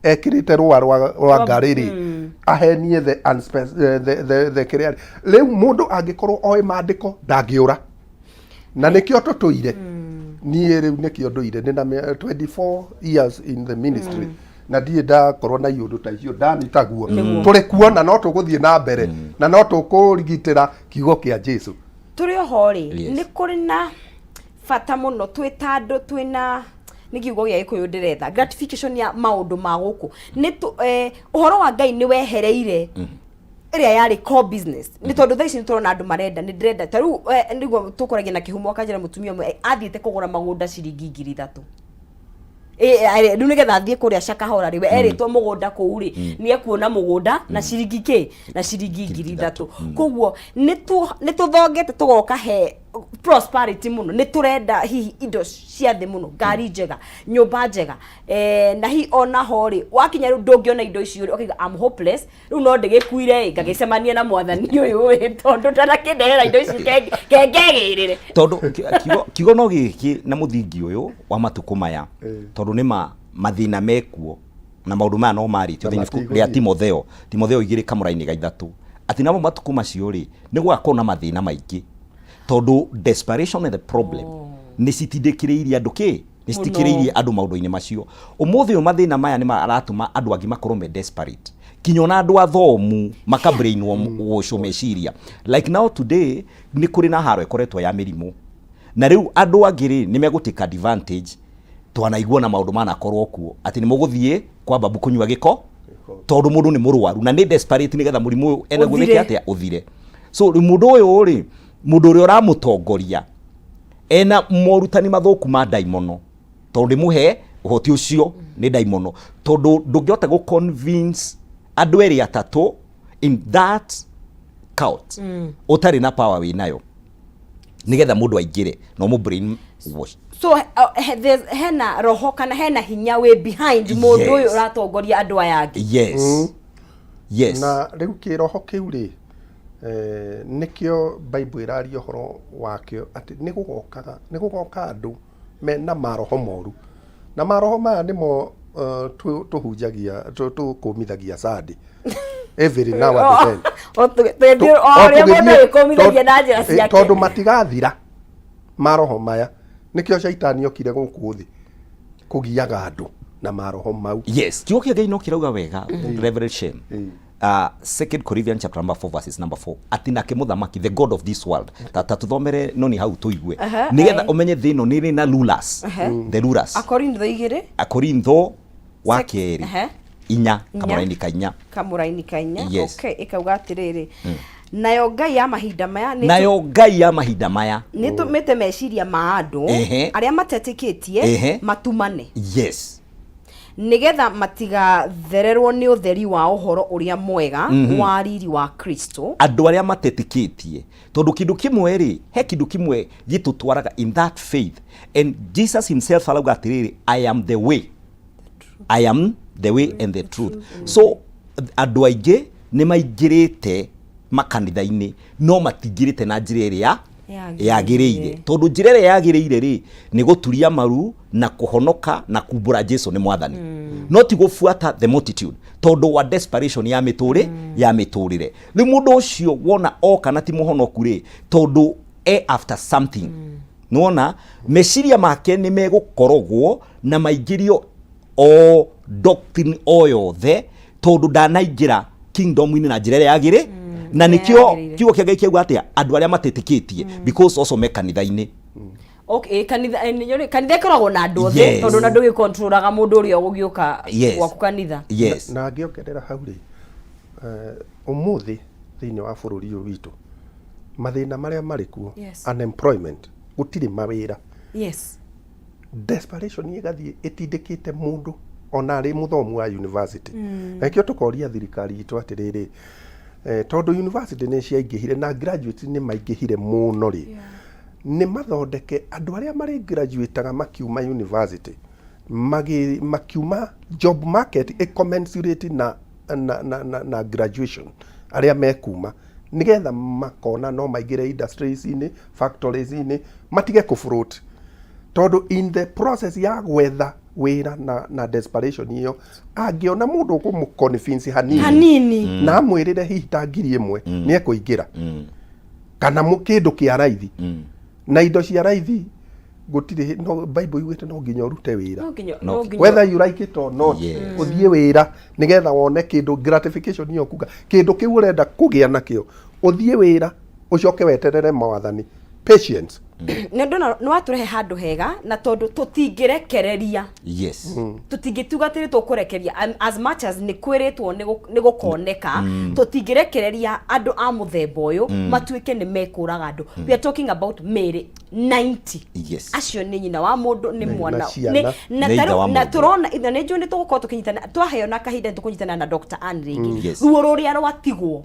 ekĩrĩte rũa rwa ngarĩ rĩ, ahenie the, the kĩrĩa rĩu. Mũndũ angĩkorwo oĩ maandĩko ndangĩũra, na nĩkĩo tũtũire. Niĩ rĩu nĩkĩo ndũire ndĩ na 24 years in the ministry, na ndirĩ ndakorwo na iũndũ ta icio ndanitaguo. Tũrĩ kuona no tũgũthiĩ na mbere na no tũkũrigitĩra kiugo kĩa Jesu. Tũrĩ oho rĩ, nĩ kũrĩ na bata mũno twĩ ta andũ twĩna, nĩ kiugo gĩa Gĩkũyũ ndĩretha, gratification ya maũndũ ma gũkũ. Nĩ ũhoro wa Ngai nĩ wehereire ĩrĩa yarĩ core business, nĩ tondũ thaa ici nĩ tũrona andũ marenda, nĩ ndĩrenda ta rĩu, nĩguo tũkoragia na kĩhumo akanjĩra mũtumia ũmwe, athiĩte kũgũra magũnda ciringi 3,000. Rĩu nĩgetha athiĩ kũrĩa Shakahola rĩ, we erĩtwo mũgũnda kũu rĩ, nĩ ekuona mũgũnda na ciringi kĩ, na ciringi 3,000. Koguo nĩ tũthongete tũgoka he prosperity mũno, nĩ tũrenda hihi indo cia thĩ mũno, ngari njega, nyũmba njega, na hihi ona ho rĩ, wakinya rĩu ndũngĩona indo icio rĩ, ũkaiga I'm hopeless, rĩu no ndĩgĩkuire ĩ, ngagĩcemania na mwathani ũyũ ĩ, tondũ ndanakĩndehera indo ici kengegĩrĩre. Tondũ kiugo no gĩkĩ na mũthingi ũyũ wa matukũ maya, tondũ nĩ ma mathĩna mekuo na maũndũ maya no marĩtio Na thĩinĩ ibuku rĩa matigũthira. Timotheo, Timotheo igĩrĩ kamũra-inĩ ga ithatũ, atĩ namo matukũ macio rĩ, nĩ gũgakorwo na mathĩna maingĩ, tondũ desperation and the problem nĩ citindĩkĩrĩirie andũ kĩ, nĩ citikĩrĩirie andũ maũndũ-inĩ macio. Ũmũthĩ ũyũ mathĩna maya nĩ maratũma andũ angĩ makorwo me desperate, kinya ona andũ athomu maka brainwash meciria. Like now today nĩ kũrĩ na haro ĩkoretwo ya mĩrimũ, na rĩu andũ angĩ rĩ nĩ megũ take advantage. Twanaigua na maũndũ manakorwo kuo atĩ nĩ mũgũthiĩ kwa babu kũnyua gĩko tondũ mũndũ nĩ mũrwaru na nĩ desperate nĩgetha mũrimũ ũyũ enaguo Ũthire. nĩkĩ atĩa ũthire. So rĩu mũndũ ũyũ rĩ, mũndũ ũrĩa ũramũtongoria ena morutani mathũku ma ndaimono, tondũ ndĩmũhe ũhoti ũcio nĩ ndaimono, tondũ ndũngĩhota gũ convince andũ erĩ atatũ in that cult ũtarĩ na power wĩ nayo nĩgetha mũndũ aingĩre no mũ brain wash. So hena roho kana hena hinya wĩ behind mũndũ ũyũ ũratongoria andũ aya angĩ. Yes. Yes. Na rĩu kĩroho kĩu rĩ, nĩkĩo Bible ĩraria ũhoro wakĩo atĩ nĩ gũgokaga, nĩ gũgoka andũ mena maroho moru, na maroho maya nĩmo tũhunjagia, tũkũmithagia Sunday every now and then. O ũrĩa mũndũ agĩkũmithagia na njĩra ciake. Tondũ matigathira maroho maya, nĩkĩo caitani okire gũkũ thĩ kũgiaga andũ na maroho mau. Yes, kiugo kĩa Ngai no kĩrauga wega, Reverend Shem. Second Corinthians chapter number 4 verses number 4, atĩ nake mũthamaki, the god of this world, ta tũthomere noni hau tũigue, nĩgetha ũmenye thĩ ĩno nĩ ĩrĩ na rulers, the rulers. Akorintho igĩrĩ. Akorintho wa kerĩ inya kamũraini ka inya. Kamũraini ka inya. Yes. Okay, ĩkauga atĩrĩrĩ, nayo ngai ya mahinda maya nĩ Nayo ngai ya mahinda maya nĩ tũmĩte meciria ma andũ arĩa matetĩkĩtie matumane. Yes. Nĩgetha matigathererwo nĩ ũtheri wa ũhoro ũrĩa mwega wa riri wa Kristo. Andũ arĩa matetĩkĩtie, tondũ kĩndũ kĩmwe rĩ, he kĩndũ kĩmwe gĩtũtwaraga in that faith, and Jesus himself arauga atĩrĩrĩ, I am the way, I am the way and the truth. So andũ aingĩ nĩ maingĩrĩte makanitha-inĩ no matingĩrĩte na njĩra ĩrĩa yagĩrĩire, tondũ njĩra ĩrĩa yagĩrĩire rĩ nĩ gũturia maru na kũhonoka na kumbũra Jesu nĩ mwathani, no ti gũbuata the multitude tondũ wa desperation ya mĩtũrĩ ya mĩtũrĩre. Rĩu mũndũ ũcio wona oka na ti mũhonoku rĩ, tondũ e after something, nĩwona meciria make nĩ megũkorogwo na maingĩrio o doctrine o yothe, tondũ ndanaingĩra kingdom-inĩ na njĩra ĩrĩa yagĩrĩ, na nĩkĩo yagĩrĩire. Kiugo kĩa Ngai kĩauga atĩa, andũ arĩa matetĩkĩtie, because also me kanitha-inĩ. Okay, kanitha kanitha ĩkoragwo na andũ othe, tondũ na ndũgĩkontrolaga mũndũ ũrĩa ũgũgĩũka gwaku kanitha. Yes. Na ngĩongerera hau rĩ, ũmũthĩ thĩinĩ wa bũrũri ũyũ witũ mathĩna marĩa marĩ kuo, unemployment, gũtirĩ mawĩra. Desperation ĩgathiĩ ĩtindĩkĩte mũndũ ona arĩ mũthomu wa university. Na nĩkĩo tũkoria thirikari itũ atĩrĩrĩ, tondũ university nĩ ciaingĩhire na graduates nĩ maingĩhire mũno rĩ, nĩ mathondeke andũ arĩa marĩ graduateaga makiuma university, makiuma job market ĩ commensurate na graduation arĩa mekuma, nĩgetha makona no maingĩre industries-inĩ, factories-inĩ, matige kũ float, tondũ in the process ya gwetha wĩra na desperation ĩyo, angĩona mũndũ ũkũmũ convince hanini hanini na amwĩrĩre hihi ta 1,000 nĩ ekũingĩra, kana kĩndũ kĩa raithi, na indo cia raithi gũtirĩ. No Bible yugĩte no nginya ũrute wĩra. No nginya No no nginya whether you like it or not, ũthiĩ wĩra nĩgetha wone kĩndũ, gratification ĩyo kuga kĩndũ kĩu ũrenda kũgĩa nakĩo, ũthiĩ wĩra ũcoke weterere mawathani. Patience. Nĩ ndona nĩ watũrehe handũ hega, na tondũ tũtingĩrekereria, tũtingĩtuga atĩ nĩ tũkũrekeria, as much as nĩ kwĩrĩtwo nĩ gũkoneka, tũtingĩrekereria andũ a mũthemba ũyũ matuĩke nĩ mekũraga andũ. We are talking about mĩĩrĩ 90. Acio nĩ nyina wa mũndũ, nĩ mwana, na ciana. Na Nĩ ithe tarĩu wa na mũndũ. Tũrona ithe nĩ njũĩ nĩ tũgũkorwo tũkĩnyitana, twaheo na kahinda nĩ tũkũnyitana na Dr. Ann rĩngĩ, ruo rũrĩa rwatigwo,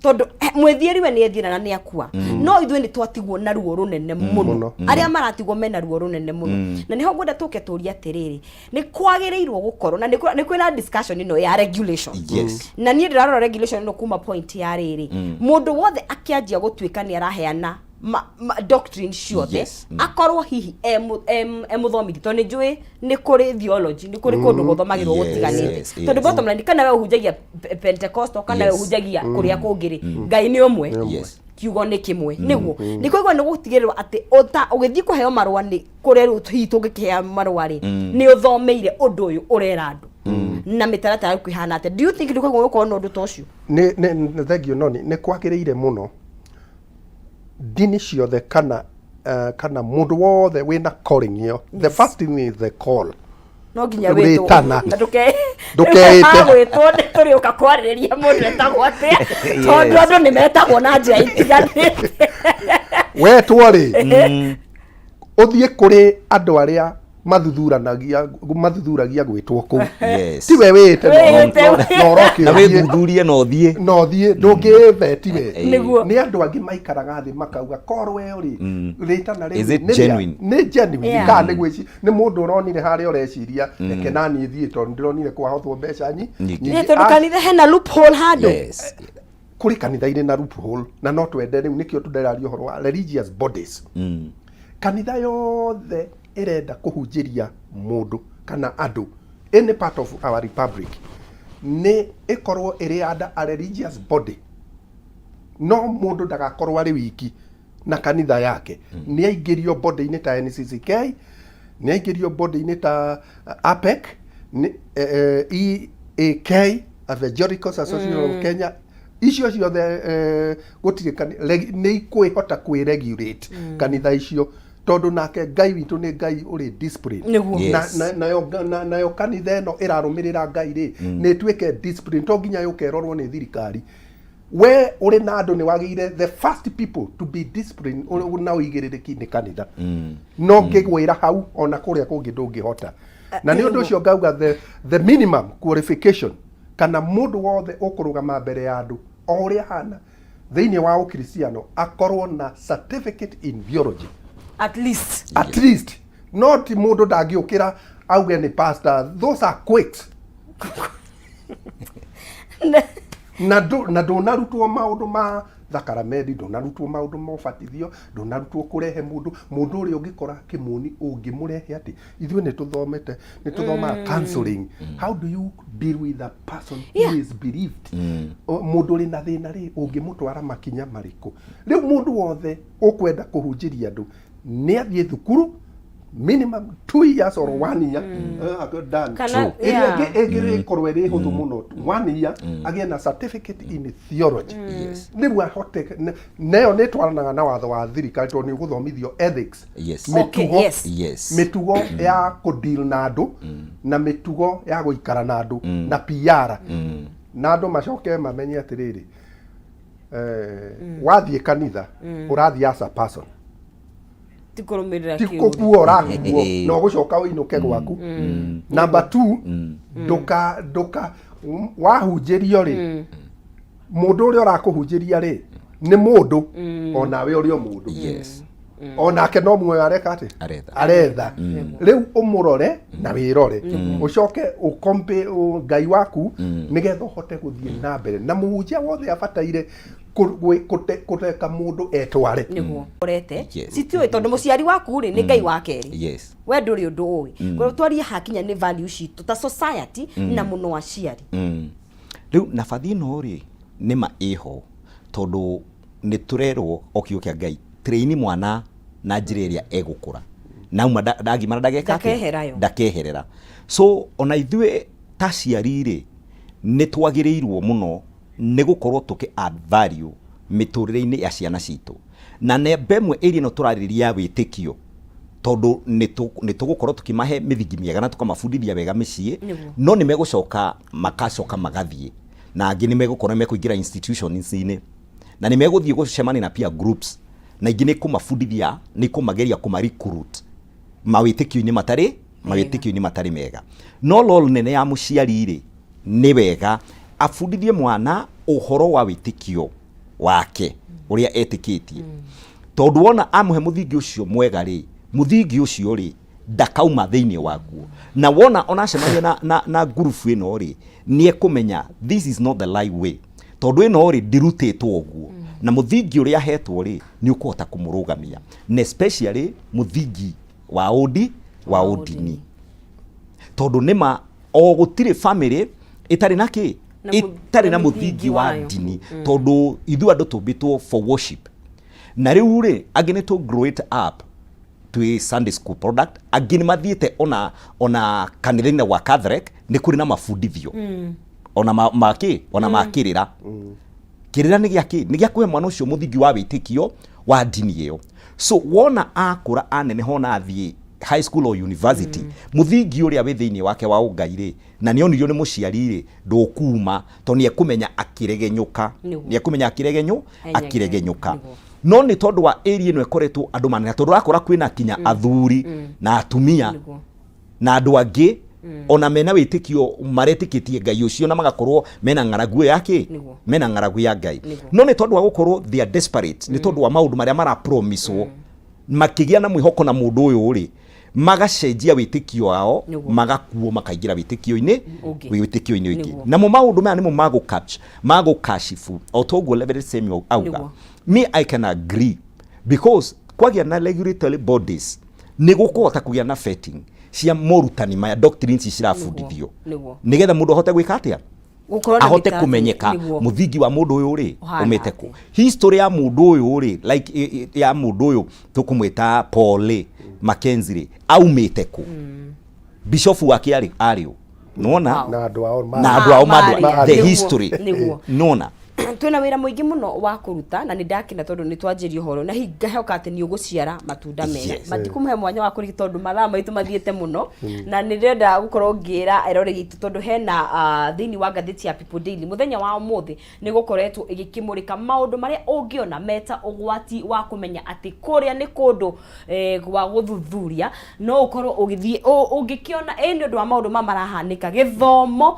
tondũ mwĩthiĩri we nĩ ethiĩra na nĩ akua, no ithuĩ nĩ twatigwo na ruo rũnene mũno. Mũno. Arĩa maratigwo mena ruo rũnene mũno, na nĩho ngwenda tũke tũrie atĩrĩrĩ, nĩ kwagĩrĩirwo gũkorwo na nĩ kwĩna discussion ĩno ya regulation. Na niĩ ndĩrarora regulation ĩno kuma point ya rĩrĩ, mũndũ wothe akĩanjia gũtuĩka nĩ araheana doctrine ciothe, akorwo hihi e mũthomithi, tondũ nĩ njũĩ nĩ kũrĩ theology, nĩ kũrĩ kũndũ gũthomagĩrwo gũtiganĩte, tondũ bottom line, kana we ũhunjagia Pentecostal, kana we ũhunjagia kũrĩa kũngĩ rĩ, Ngai nĩ ũmwe, kiugo nĩ kĩmwe. Nĩguo nĩ koguo nĩ gũtigĩrĩrwo atĩ ũta ũgĩthiĩ kũheo marũa nĩ kũrĩa rĩu hihi tũngĩkĩhea marũa rĩ, nĩ ũthomeire ũndũ ũyũ ũrera andũ na mĩtaratara yaku ĩhana atĩa. Do you think nĩ koguo gũkorwo na ũndũ ta ũcio? Nĩ thank you, noni nĩ kwagĩrĩire mũno ndini ciothe kana mũndũ wothe wĩna calling ĩyo. The first thing is the call. No nginya wĩtwo. Wĩtana. Na ndũke Ndũkeĩte. Wagwĩtwo nĩ tũrĩũka kwarĩrĩria mũndũ etagwo atĩa, tondũ andũ nĩ metagwo na njĩra itiganĩte. Wetwo rĩ, ũthiĩ kũrĩ andũ arĩa mathuthuragia gwĩtwo kũu. Tiwe wĩĩte Wĩĩte. Na ũroke na ũthiĩ. Wĩthuthurie na ũthiĩ. Na ũthiĩ, ndũngĩĩbeti we. Nĩguo. Nĩ andũ angĩ maikaraga thĩ makauga korwo ĩyo rĩ, rĩtana rĩu Is it genuine? Nĩ genuine kana nĩ mũndũ ũronire harĩa ũreciria, reke naniĩ thiĩ tondũ ndĩronire kwahothwo mbeca Nyingĩ. nyingĩ. Ĩ, tondũ kanitha hena loophole handũ. Kũrĩ kanitha irĩ na loophole, na no twende rĩu nĩkĩo tũndĩraria ũhoro wa religious bodies. Kanitha yothe ĩrenda kũhunjĩria mũndũ kana andũ any part of our republic nĩ ĩkorwo ĩrĩ under a religious body, no mũndũ ndagakorwo arĩ wiki na kanitha yake. Nĩ aingĩrio body-inĩ ta NCCK, nĩ aingĩrio body-inĩ ta APEC, nĩ EAK, Evangelicals Association of Kenya, icio ciothe gũtirĩ nĩ ikwĩhota kwĩregulate kanitha icio, tondũ nake Ngai witũ nĩ Ngai ũrĩ discipline. Nayo kanitha ĩno ĩrarũmĩrĩra Ngai rĩ, nĩ ĩtuĩke discipline, to nginya yũke ĩrorwo nĩ thirikari. We ũrĩ na andũ nĩ wagĩire, the first people to be disciplined na ũigĩrĩrĩki nĩ kanitha. No ngĩgwĩra hau ona kũrĩa kũngĩ ndũngĩhota, na nĩ ũndũ ũcio ngauga the minimum qualification kana mũndũ wothe ũkũrũgama mbere ya andũ o ũrĩa hana thĩinĩ wa ũkristiano akorwo na certificate in theology. At least. At least. No ti mũndũ ndangĩũkĩra auge nĩ pastor. Those are quakes. Na ndũnarutwo maũndũ ma thakaramedi, ndũnarutwo maũndũ ma ũbatithio, ndũnarutwo kũrehe mũndũ mũndũ ũrĩa ũngĩkora kĩmũni ũngĩmũrehe atĩ ithuĩ nĩ tũthomete, nĩ tũthomaga counseling, how do you deal with a person who is bereaved? Mũndũ ũrĩ na thĩna rĩ, ũngĩmũtwara makinya marĩkũ? Rĩu mũndũ wothe ũkwenda kũhunjĩria andũ nĩ athiĩ thukuru minimum 2 years or one year, done. Ĩrĩa ĩngĩ ĩngĩkorwo ĩrĩ hũthũ mũno, one year, agĩe na certificate in theology nĩguo ahote nayo nĩ ĩtwaranaga na watho wa thirikari, tondũ nĩ ũgũthomithio ethics, mĩtugo, mĩtugo ya kũdeal na andũ na mĩtugo ya gũikara na andũ na PR, na andũ macoke mamenye atĩrĩrĩ, wathiĩ kanitha ũrathiĩ as a person, Ti kũrũmĩrĩra ti kĩũria. Kũkuo ũrakuo na ũgũcoka ũinũke gwaku. Number two, ndũka ndũka wahunjĩrio rĩ, mũndũ ũrĩa ũrakũhunjĩria rĩ nĩ mũndũ onawe ũrĩ o mũndũ, onake no muoyo areka atĩ Aretha. Aretha. Rĩu ũmũrore na wĩrore, ũcoke ũkompe Ngai waku nĩgetha ũhote gũthiĩ na mbere. Na mũhunjia wothe abataire kũreka mũndũ etware. Nĩguo ũrete citiũĩ, tondũ mũciari waku rĩ nĩ Ngai wa kerĩ. We ndũrĩ ũndũ ũĩ. Koguo twarie hakinya nĩ value citũ ta society na mũno aciari. Rĩu nabathi ĩno rĩ nĩma ĩho, tondũ nĩ tũrerwo o kiugo kĩa Ngai, train mwana na njĩra ĩrĩa egũkũra nauma ndagimara ndageka atĩa? Ndakehera yo. Ndakeherera. So ona ithuĩ ta aciari rĩ, nĩ twagĩrĩirwo mũno nĩ gũkorwo tũkĩ add value mĩtũrĩre-inĩ ya ciana citũ. Na namba ĩmwe ĩria ĩno tũrarĩrĩria ya wĩtĩkio, tondũ nĩ tũgũkorwo tũkĩmahe mĩthingi mĩega na tũkamabundithia wega mĩciĩ. No nĩ megũcoka makacoka magathiĩ na angĩ nĩ megũkorwo nĩ mekũingĩra institutions-inĩ na nĩ megũthiĩ gũcemania na peer groups, na ingĩ nĩ kũmabundithia, nĩ kũmageria kũma recruit mawĩtĩkio-inĩ matarĩ mega. No role nene ya mũciari rĩ, nĩ wega abundithie mwana ũhoro wa wĩtĩkio wake ũrĩa etĩkĩtie, tondũ wona amũhe mũthingi ũcio mwega rĩ, mũthingi ũcio rĩ, ndakauma thĩinĩ waguo. Na wona onacemania na ngurubu ĩno rĩ, nĩ ekũmenya this is not the right way, tondũ ĩno rĩ, ndirutĩtwo ũguo. Na mũthingi ũrĩa ahetwo rĩ, nĩ ũkũhota kũmũrũgamia, na especially mũthingi wa ũndini, tondũ nĩma o gũtirĩ family ĩtarĩ na kĩ Na ĩtarĩ na na mũthingi mũthingi wa wayo. ndini, tondũ ithuĩ andũ tũmbĩtwo for worship. Na rĩu rĩ, angĩ nĩ tũ grow it up twĩ Sunday school product, angĩ nĩ mathiĩte ona kanitha-inĩ wa Catholic nĩ kũrĩ na mabundithio ona ma, ma kĩ ona ma kĩrĩra. Kĩrĩra nĩ gĩa kĩ? Nĩ gĩa kũhe mwana ũcio mũthingi wa wĩtĩkio wa ndini ĩyo. So wona akũra, aneneha, ona athiĩ high school or university, mũthingi ũrĩa wĩ thĩinĩ wake wa ũngai rĩ, na nĩ onirio nĩ mũciari rĩ, ndũkuma, tondũ nĩ ekũmenya akĩregenyũka. Nĩ ekũmenya akĩregenyũka. No nĩ tondũ wa area ĩno ĩkoretwo andũ manene, tondũ ũrakora kwĩna kinya athuri na atumia na andũ angĩ ona mena wĩtĩkio, maretĩkĩtie Ngai ũcio, na magakorwo mena ng'aragu ĩyo ya kĩ mena ng'aragu ya Ngai. No nĩ tondũ wa gũkorwo they are desperate, nĩ tondũ wa maũndũ marĩa marapromiswo, makĩgĩa na mwĩhoko na mũndũ ũyũ rĩ, magacenjia wĩtĩkio wao, magakuo makaingĩra wĩtĩkio-inĩ Ũngĩ. Wĩtĩkio-inĩ ũngĩ. Namo maũndũ maya nĩmo magũkashifu o toguo Reverend Samuel auga. Me, I can agree, because kwagĩa na regulatory bodies nĩ gũkũhota kũgĩa na vetting cia morutani maya, doctrines cirabundithio, nĩgetha mũndũ ahote gwĩka atĩa? Gũkorwo na Ahote mĩtaratara. Kũmenyeka mũthingi wa mũndũ ũyũ rĩ, Ũhana umĩte atĩa? Kũ history ya mũndũ ũyũ rĩ, like ya mũndũ ũyũ tũkũmwĩta Paul rĩ, Mackenzie rĩ, aumĩte kũ? Bishofu wake arĩ ũ? Nona Na andũ ao na andũ ao Marĩa. mandũ the history. Nona Twĩna wĩra mũingĩ mũno wa kũruta, na nĩ ndakena tondũ nĩ twanjĩria ũhoro na hihi ngahoka atĩ nĩ ũgũciara matunda mega. Matikũmũhe mwanya wa kũrigi tondũ mathaa maitũ mathiĩte mũno, na nĩ ndĩrenda gũkorwo ngĩra eroreri aitũ tondũ hena thĩinĩ wa ngathĩti ya People Daily mũthenya wa ũmũthĩ nĩ gũkoretwo ĩgĩkĩmũrĩka maũndũ marĩa ũngĩona meta ũgwati wa kũmenya atĩ kũrĩa nĩ kũndũ gwa gũthuthuria. No ũkorwo ũgĩthiĩ ũngĩkĩona ĩ nĩ ũndũ wa maũndũ ma marahanĩka, gĩthomo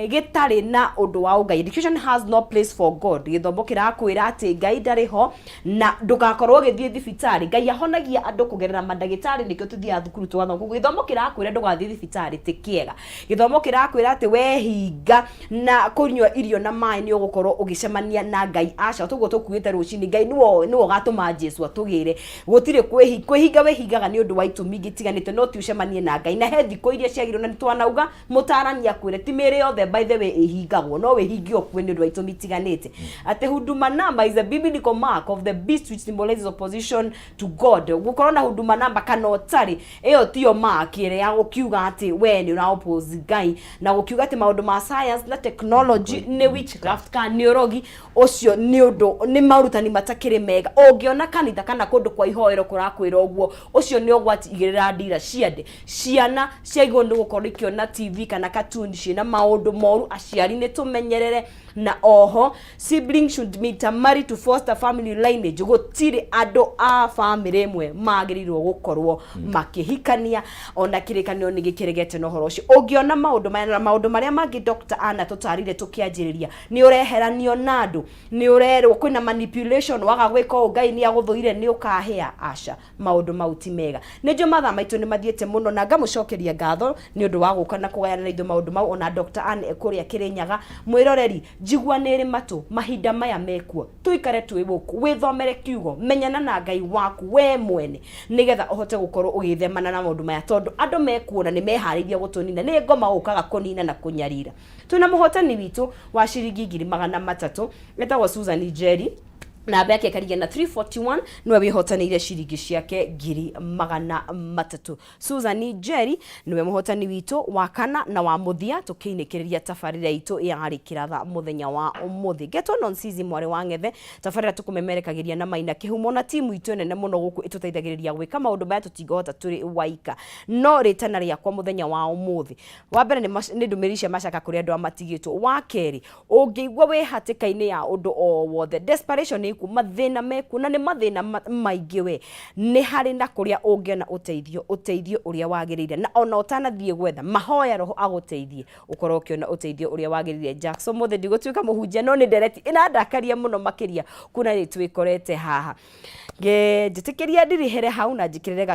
gĩtarĩ na ũndũ wa ũngai, education has no place for God, gĩthomo kĩrakwĩra atĩ Ngai ndarĩ ho na ndũgakorwo ũgĩthiĩ thibitarĩ, Ngai ahonagia andũ kũgerera mandagĩtarĩ, nĩkĩo tũthiaga thukuru tũgathoma. Koguo gĩthomo kĩrakwĩra ndũgathiĩ thibitarĩ ti kĩega. Gĩthomo kĩrakwĩra atĩ wehinga na kũnyua irio na maĩ nĩ ũgũkorwo ũgĩcemania na Ngai, aca. Toguo tũkuĩte rũcinĩ, Ngai nĩwe ũgatũma Jesu atũgĩre. Gũtirĩ kwĩhinga, wĩhingaga nĩ ũndũ wa itũmi ingĩ itiganĩte, no ti ũcemanie na Ngai. Na he thikũ iria ciagĩrĩirwo, na nĩ twanauga mũtarani akwĩre ti mĩĩrĩ yothe, by the way, ĩhingagwo, no wĩhinge ũkue nĩ ũndũ wa itũmi itiganĩte. Atĩ Huduma number is a biblical mark of the beast which symbolizes opposition to God. Gũkorwo na Huduma number kana ũtarĩ, ĩyo tiyo mark ĩrĩa ya gũkiuga atĩ we nĩ ũra oppose Ngai, na gũkiuga atĩ maũndũ ma science na technology nĩ witchcraft kana nĩ ũrogi, ũcio nĩ ũndũ nĩ marutani matakĩrĩ mega. Ũngĩona kanitha kana kũndũ kwa ihoero kũrakwĩra ũguo, ũcio nĩ ũgwati. Igĩrĩra ndira cia ndĩ ciana ciagĩrĩirwo nĩ gũkorwo ikĩona TV kana cartoon ciĩna maũndũ moru. Aciari nĩ tũmenyerere. Na oho, siblings should intermarry to foster family lineage. Gũtirĩ andũ a family ĩmwe magĩrĩirwo gũkorwo makĩhikania, ona kĩrĩkanĩro nĩ gĩkĩregete na ũhoro ũcio. Ũngĩona maũndũ maya na maũndũ marĩa mangĩ Dr. Anna tũtarire tũkĩanjĩrĩria, nĩ ũreheranio na andũ, nĩ ũrerwo kwĩna manipulation, waga gwĩka ũũ Ngai nĩ agũthũire, nĩ ũkahĩa. Aca, maũndũ mau ti mega. Nĩ njũĩ mathaa maitũ nĩ mathiĩte mũno, na ngamũcokeria ngatho nĩ ũndũ wa gũka na kũgayana na ithuĩ maũndũ mau, ona Dr. Ann kũrĩa Kĩrĩnyaga. Mwĩroreri, njigua nĩ ĩrĩ matũ, mahinda maya mekuo tũikare twĩ gũkũ, wĩthomere kiugo, menyana na Ngai waku we mwene, nĩgetha ũhote gũkorwo ũgĩthemana na maũndũ maya, tondũ andũ mekuona nĩ meharĩirie gũtũnina, nĩ ngoma ũkaga kũnina na kũnyarira. Twĩna mũhotani witũ wa ciringi 300,000, etagwo Susan Njeri. Namba yake ĩkarigia na 341, nĩwe wĩhotanĩire ciringi ciake 300,000. Susan Njeri nĩwe mũhotani witũ wa kana na wa mũthia, tũkĩinĩkĩrĩria tabarĩra itũ ya Rĩkĩratha mũthenya wa ũmũthĩ. Ngetwo Nonsizi mwarĩ wa Ng'ethe, tabarĩra tũkũmemerekagĩria na Maina Kĩhumo na timu itũ nene mũno gũkũ ĩtũteithagĩrĩria gwĩka maũndũ maya, tũtingĩhota tũrĩ waika. No rĩtana rĩakwa mũthenya wa ũmũthĩ, wa mbere nĩ ndũmĩrĩri cia macaka kũrĩ andũ a matigĩtwo. Wa kerĩ, ũngĩigua wĩ hatĩka-inĩ ya ũndũ o wothe, desperation ĩkuo, mathĩna mekuo, na nĩ mathĩna maingĩ, we nĩ harĩ na kũrĩa ũngĩona ũteithio, ũteithio ũrĩa wagĩrĩire. Na ona ũtanathiĩ gwetha mahoya, roho agũteithie ũkorwo ũkĩona ũteithio ũrĩa wagĩrĩire. Jackson, ũmũthĩ ndigũtuĩka mũhunjia, no nĩ ndereti ĩrandakaria mũno makĩria kuona nĩ twĩkorete haha. Njĩtĩkĩria ndirihere hau na njĩkĩrĩre.